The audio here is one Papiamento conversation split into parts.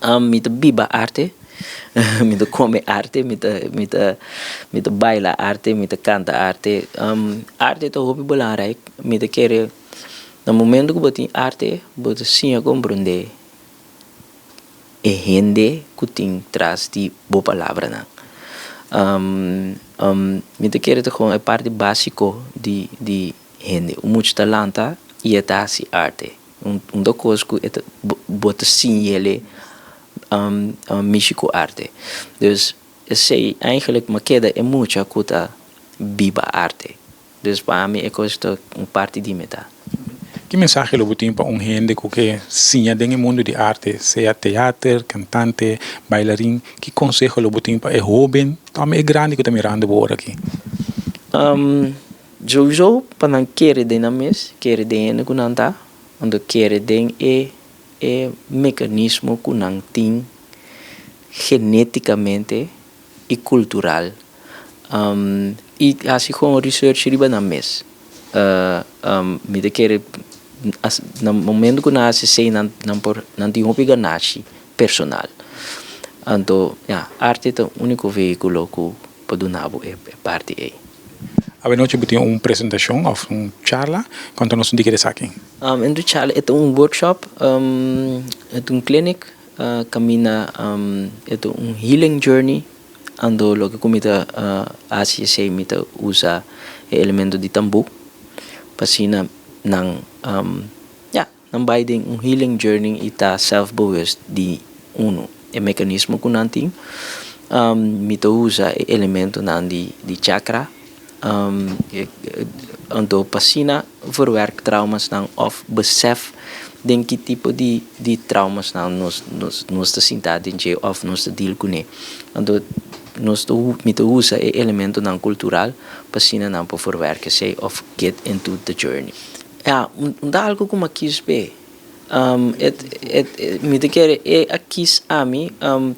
Mi ta biba arte, mi ta kome arte, mi ta baila arte, mi ta kanta arte. Arte ta hopi belangrijk. Mi ta kere na momento ku bo tin arte, bo ta siña komprondé e hende ku tin tras di bo palabranan. Mi ta kere ta gewoon e parti básiko di hende. Un mucha ta lanta i e ta hasi arte. Un ta kos ku bo ta siñ'é mishi ku arte. Dus esei eigenlijk m'a keda e mucha ku ta biba arte. Dus pa mi e kos ta un parti di mi ta. Ki mensahe lo bo tin pa un hende ku ke siña den mundu di arte, sea teater, kantante, bailarin, ki konseho lo bo tin pa e hóben, tambe e grandi ku ta mirando awor aki? Sowieso pa nan kere den nan mes, kere den ku nan ta, anto kere den e mekanismo ku nan tin genétikamente i kultural. I hasi gewoon research riba nan mes. Mi ta kere na momento ku nan hasi esei, nan por nan tin hopi ganashi personal. Anto ja, arte ta úniko vehíkulo ku por duna bo e parti ei. Anochi bo tin un presentashon òf un charla, konta nos un tiki di esaki. E charla ta un workshop, ta un clinic, kaminda ta un healing journey, anto loke ku mi ta hasi esei, mi ta usa e elemento di tambú, pa asina nan ja, nan bai den un healing journey i ta self-bewust di uno e mekanismo ku nan tin. Mi ta usa e elementonan di chakra, anto pa asina verwerk traumasnan òf besef den ki tipo di traumasnan nos ta sinta den dje òf nos ta deal kuné. Anto mi ta usa e elementonan kultural pa asina nan por verwerk esei òf get into the journey. Ja, no ta algu ku m'a kies p'e. Mi ta kere e a kies ami,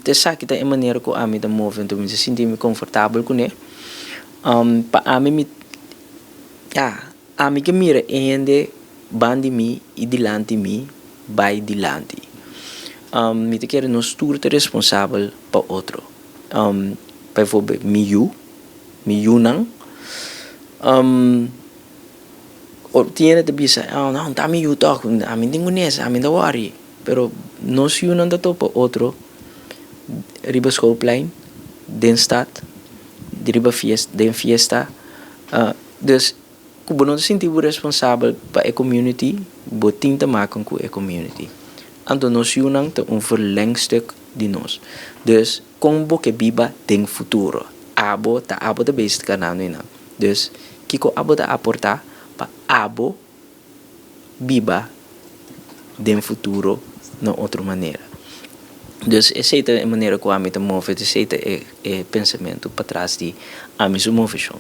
ta esaki ta e manera ku ami ta move, anto mi ta sinti mi komfortabel kuné. Pa ami mi, ja, ami ke mira e hende bandi mi i dilanti mi bai dilanti. Mi ta kere nos tur ta responsabel pa otro. Bijvoorbeeld mi yu, mi yunan, tin hende ta bisa: "Oh no, ta mi yu tòg, ami tin kunes, ami no ta worry." Pero nos yunan ta topa otro riba schoolplein, den stad, riba fiesta, den fiesta. Dus ku bo no ta sinti bo responsabel pa e community, bo tin te maken ku e community. Anto nos yunan ta un verlengstuk di nos. Dus kon bo ke biba den futuro? Abo ta bezig kanando einan. Dus kiko abo ta aportá pa abo biba den futuro na otro manera? Dus esei ta e manera ku ami ta move, esei ta e pensamentu patras di ami su moveshon.